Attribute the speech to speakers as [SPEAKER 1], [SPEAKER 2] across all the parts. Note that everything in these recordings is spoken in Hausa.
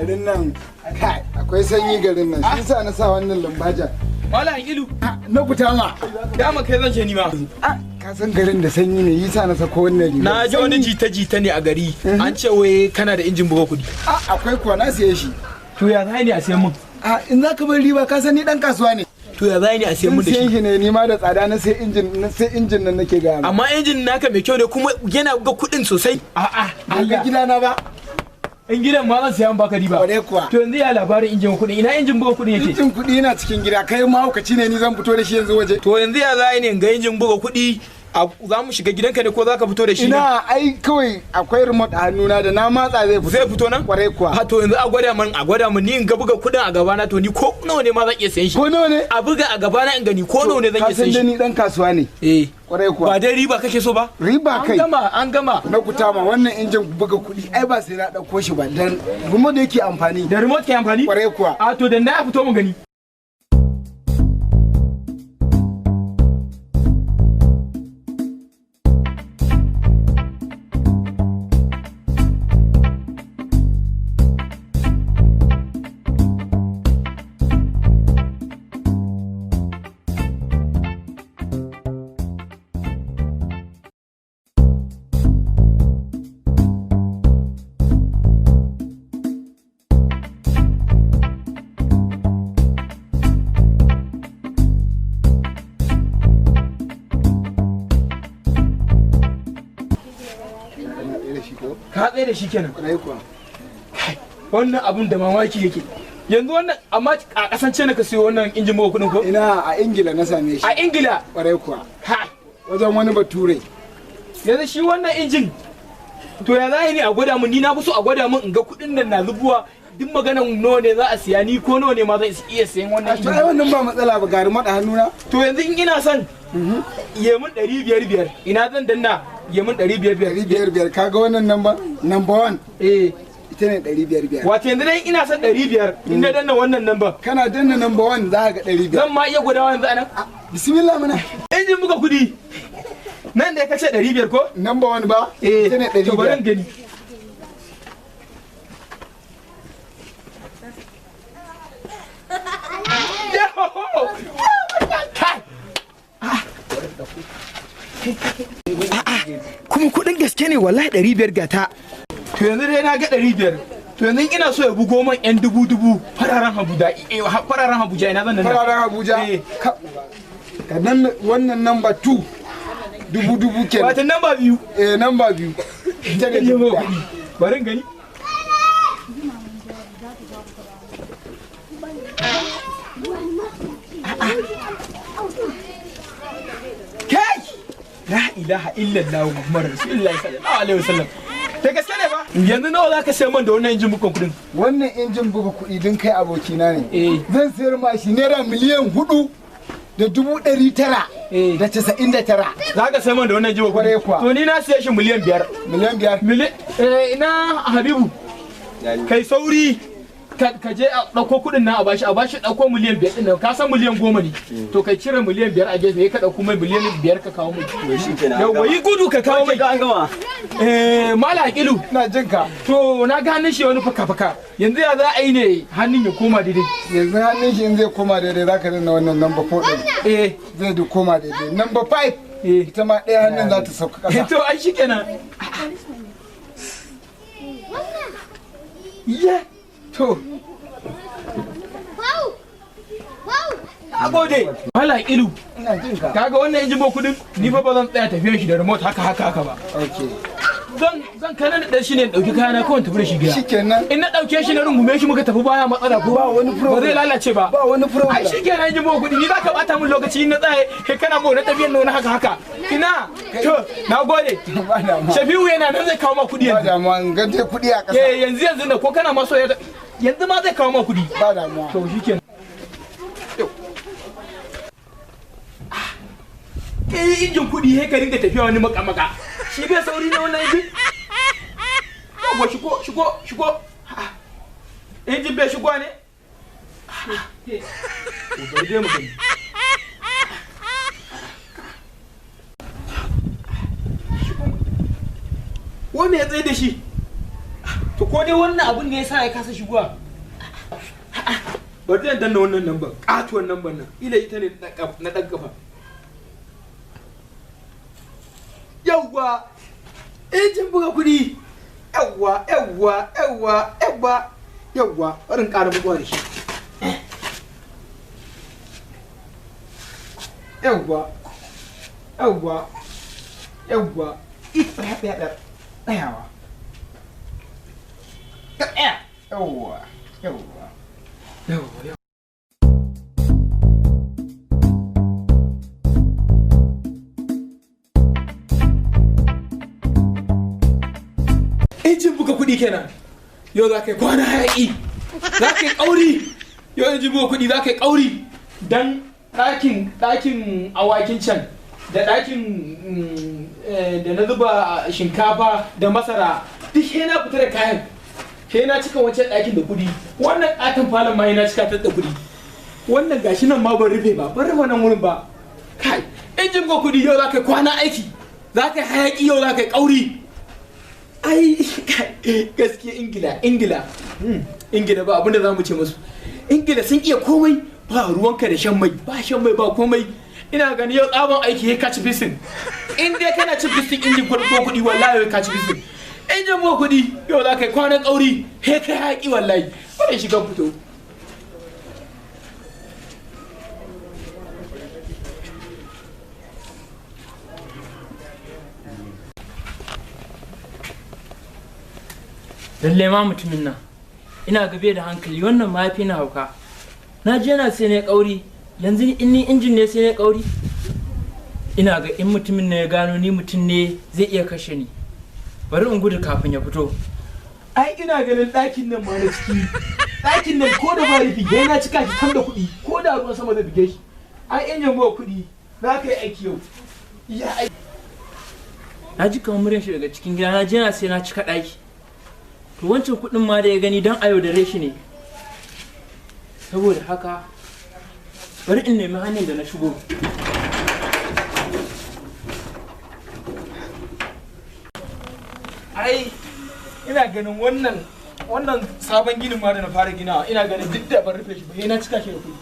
[SPEAKER 1] Garin nan kai akwai sanyi garin nan, shi yasa na sa wannan lumbajan.
[SPEAKER 2] Malam Ilu.
[SPEAKER 1] Na kutama.
[SPEAKER 2] Dama kai zan ce ni ma.
[SPEAKER 1] Ka san garin da sanyi ne, yasa na sako wannan riga.
[SPEAKER 2] Na ji wani jita-jita ne a gari. An ce wai kana da injin buga kuɗi.
[SPEAKER 1] A akwai kuwa, na siye shi.
[SPEAKER 2] To ya zai ne a siyan mun?
[SPEAKER 1] A in za ka bar riba, ka san ni dan kasuwa ne.
[SPEAKER 2] To ya zai ne a siyan mun da
[SPEAKER 1] siyan
[SPEAKER 2] shi?
[SPEAKER 1] shi ne ni ma da tsada na sai injin, na sai injin nan nake gaya ma.
[SPEAKER 2] Amma injin naka mai kyau ne kuma yana buga kuɗin sosai. A'a,
[SPEAKER 1] Ba ga gidana ba.
[SPEAKER 2] In gidan ma zan siya in baka riba.
[SPEAKER 1] Kwarai kuwa.
[SPEAKER 2] To yanzu ya labarin injin kuɗi, ina injin buga kuɗin yake?
[SPEAKER 1] Injin kuɗi yana cikin gida, kai mahaukaci ne, ni zan fito da shi yanzu waje.
[SPEAKER 2] To yanzu ya zai ne in ga injin buga kuɗi, za mu shiga gidanka ne ko za ka fito da shi ne?
[SPEAKER 1] Ina ai kawai akwai remote a hannuna, da na matsa zai fito.
[SPEAKER 2] Zai fito nan?
[SPEAKER 1] Kwarai kuwa.
[SPEAKER 2] Ha to yanzu a gwada min, a gwada min ni in ga buga kuɗin a gabana, to ni ko nawa ne ma zan iya sayan shi.
[SPEAKER 1] Ko nawa ne?
[SPEAKER 2] A buga a gabana in gani ko nawa ne zan
[SPEAKER 1] Ka
[SPEAKER 2] iya
[SPEAKER 1] san
[SPEAKER 2] sayan
[SPEAKER 1] dai
[SPEAKER 2] shi.
[SPEAKER 1] ni dan kasuwa ne.
[SPEAKER 2] Eh.
[SPEAKER 1] Kwarai kuwa.
[SPEAKER 2] Ba dai riba kake so ba?
[SPEAKER 1] Riba kai.
[SPEAKER 2] An gama, an gama.
[SPEAKER 1] Na kutama, wannan injin buga kuɗi ai ba sai na ɗauko shi ba, dan remote yake amfani.
[SPEAKER 2] Da remote ke amfani?
[SPEAKER 1] Kwarai kuwa.
[SPEAKER 2] A to dan na fito mu gani.
[SPEAKER 1] Kana ɗaya da shi ko?
[SPEAKER 2] Ka tsaye da shi kenan.
[SPEAKER 1] Kwarai kuwa.
[SPEAKER 2] Wannan abun da mamaki yake. Yanzu wannan amma a kasance na ka siyo wannan injin buga kuɗin ko?
[SPEAKER 1] Ina, a Ingila na same shi.
[SPEAKER 2] A Ingila.
[SPEAKER 1] Kwarai kuwa.
[SPEAKER 2] Ha.
[SPEAKER 1] Wajen wani bature.
[SPEAKER 2] Yanzu shi wannan injin to ya za ne a gwada mun, ni na fi so a gwada mun in ga kuɗin nan na zubuwa, duk maganan nawa ne za a siya, ni ko nawa ne ma zan iya siyan wannan
[SPEAKER 1] A to ai
[SPEAKER 2] injin.
[SPEAKER 1] wannan ba matsala ba, ga remote a hannuna.
[SPEAKER 2] To yanzu in ina son ya mun 500 500, ina zan danna ya mun 500 500?
[SPEAKER 1] 500 500, kaga wannan number? Number one.
[SPEAKER 2] Eh.
[SPEAKER 1] Ita ne 500 500.
[SPEAKER 2] Wato yanzu dai ina son 500, in na danna wannan number.
[SPEAKER 1] Kana danna number one za ka ga 500.
[SPEAKER 2] Zan ma iya gwadawa yanzu anan?
[SPEAKER 1] Bismillah mana.
[SPEAKER 2] Injin buga kuɗi. Nan da ya kace 500 ko?
[SPEAKER 1] Number one ba?
[SPEAKER 2] Eh.
[SPEAKER 1] Ita ne ɗari
[SPEAKER 2] To bari in
[SPEAKER 1] biyar.
[SPEAKER 2] gani. Kai! Kuma kuɗin gaske ne wallahi, 500 gata. To yanzu dai na ga 500. To yanzu ina so ya bugo man yan dubu dubu fararen Abuja, fararen Abuja, ina zan nan.
[SPEAKER 1] Fararen Abuja.
[SPEAKER 2] Eh.
[SPEAKER 1] Ka nan wannan number two. Dubu dubu kenan.
[SPEAKER 2] Watan namba biyu.
[SPEAKER 1] Eh, number biyu. Ita ne
[SPEAKER 2] Injin
[SPEAKER 1] dubu
[SPEAKER 2] buga
[SPEAKER 1] ɗaya.
[SPEAKER 2] kuɗi. Bari in gani. Kai! La ilaha illallah Muhammadu Rasulullahi sallallahu alaihi wasallam. Da gaske ne ba? Yanzu nawa zaka sayar man da wannan injin bukan kuɗin?
[SPEAKER 1] Wannan injin buga kuɗi din kai abokina ne.
[SPEAKER 2] Eh.
[SPEAKER 1] Zan sayar ma shi ₦4,999,000.
[SPEAKER 2] Eh. Za ka sayar man da wannan injin bukan
[SPEAKER 1] Kwarai
[SPEAKER 2] kuɗi?
[SPEAKER 1] kuwa.
[SPEAKER 2] To ni na siya shi 5 miliyan.
[SPEAKER 1] 5 miliyan.
[SPEAKER 2] Miliyan ina Habibu. Kai sauri ka je a ɗauko kuɗin nan a bashi, a bashi ɗauko 5 miliyan ɗin nan, ka san 10 miliyan ne. To kai cire 5 miliyan a gefe, ka ɗauko mai 5 miliyan ka kawo mai.
[SPEAKER 3] To shi kenan.
[SPEAKER 2] Yawwa, yi gudu ka kawo mai.
[SPEAKER 3] An gama.
[SPEAKER 2] Eh, Malam Aqilu.
[SPEAKER 1] Ina jin ka.
[SPEAKER 2] To na ga hannun shi wani faka-faka. Yanzu ya za a yi ne hannun ya koma daidai?
[SPEAKER 1] Yanzu hannun shi in zai koma daidai, za ka danna wannan number four ɗin.
[SPEAKER 2] Eh.
[SPEAKER 1] Zai duk koma daidai. Number five.
[SPEAKER 2] Eh.
[SPEAKER 1] Ita ma ɗaya hannun za ta sauka ƙasa.
[SPEAKER 2] To ai shikenan. Ya. To. A gode. Malam Aqilu.
[SPEAKER 1] Ina jin ka.
[SPEAKER 2] Kaga wannan injin ba kudin? Ni fa ba zan tsaya tafiyar shi da remote haka haka haka ba.
[SPEAKER 1] Okay.
[SPEAKER 2] Zan kana da shi ne in dauki kayana kawai in tafi da shi gida.
[SPEAKER 1] Shikenan.
[SPEAKER 2] In na dauke shi na rungume shi muka tafi, baya matsala ko?
[SPEAKER 1] Ba wani problem.
[SPEAKER 2] Ba zai lalace ba.
[SPEAKER 1] Ba wani problem.
[SPEAKER 2] Ai shikenan, injin ba kudi ni zaka bata min lokaci in na tsaya kai kana mu na tafiyar na wani haka haka. Ina to na gode.
[SPEAKER 1] Ba damuwa.
[SPEAKER 2] Shafi'u yana nan zai kawo ma kudi
[SPEAKER 1] Ba
[SPEAKER 2] yanzu.
[SPEAKER 1] damuwa, in ga dai kuɗi a ƙasa.
[SPEAKER 2] Eh, yanzu yanzu da ko kana ma so ya yanzu ma zai kawo ma kudi.
[SPEAKER 1] Ba damuwa.
[SPEAKER 2] To shikenan. Kai injin kudi sai ka ringa tafiya wani maka-maka. Shi bai sauri ne wannan injin? Yawwa, shigo shigo shigo. Injin bai shigo ne? To bari dai mu gani. Wai me ya tsaye da shi? To ko ko dai wannan abun ne yasa ya kasa shigowa. Bari zan danna wannan lambar, katuwar lambar nan. Ila ita ne na ɗan kafa. Yawwa! Injin buga kuɗi! Yawwa, yawwa, yawwa, yawwa, yawwa, bari in ƙara bugawa da shi. Yawwa, yawwa, yawwa, ɗaya, ɗaya, ɗaya, tsayawa. Ɗaya, yawwa, yawwa, yawwa, yawwa. Injin buga kuɗi kenan. Yau za ka yi kwana hayaƙi, za ka yi ƙauri. Yau injin buga kuɗi za ka yi ƙauri. Dan ɗakin awakin can da ɗakin da na zuba shinkafa da masara duk sai na fita da kayan. Sai na cika wancan ɗakin da kuɗi. Wannan ƙaton falon ma na cika ta da kuɗi. Wannan gashi nan ma ban rufe ba, ban rufe nan wurin ba. Kai, injin buga kuɗi yau za ka yi kwana aiki, za ka yi hayaƙi, yau za ka yi ƙauri. Ai gaskiya Ingila ba abinda za mu ce musu. Ingila sun iya komai, ba ruwanka da shan mai, ba shan mai ba komai. Ina gani yau tsaban aiki ya kaci fisin. In dai kana cin fisin injin ko kuɗi, wallahi ya kaci fisin. Injin ko kuɗi yau za ka yi kwanan ƙauri, he kai haƙi wallahi. Bari shiga fito.
[SPEAKER 3] Lallai ma mutumin nan ina gabe da hankali, wannan mafi na hauka. Na je na sai ne kauri, yanzu in ni injin ne sai ne kauri. Ina ga in mutumin ne ya gano ni mutum ne zai iya kashe ni. Bari in gudu kafin ya fito.
[SPEAKER 2] Ai ina ganin ɗakin nan ma na ciki, ɗakin nan ko da ba rufi yana cika shi tam da kuɗi, ko da ruwan sama zai buge shi. Ai injin ba kuɗi za ka yi aiki yau. Ya aiki.
[SPEAKER 3] Na ji kamar muryar shi daga cikin gida, na je na sai na cika ɗaki. To wancan kuɗin ma da ya gani don a yaudare shi ne. Saboda haka bari in nemi hanyar da na shigo.
[SPEAKER 2] Ai ina ganin wannan sabon ginin ma da na fara ginawa, ina ganin duk da ban rufe shi ba sai na cika shi da kuɗi.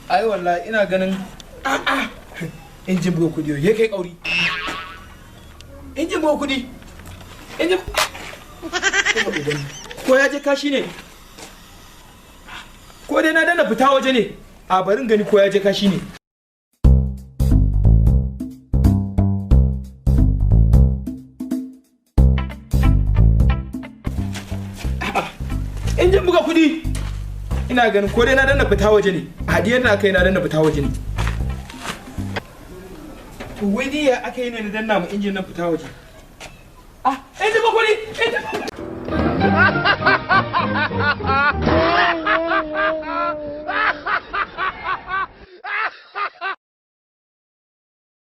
[SPEAKER 2] Ai wallahi ina ganin a'a injin buga kuɗi ya kai ƙauri. Injin buga kuɗi. Injin ko ya je kashi ne? Ko dai na dana fita waje ne? A barin gani ko ya je kashi ne. Injin buga kuɗi. Ina ganin ko dai na dana fita waje ne. Hadiyar na kai na dana fita waje ne. To wai ni ya aka yi ne na danna mu injin nan fita waje? Ah, injin buga kuɗi! Injin buga kuɗi!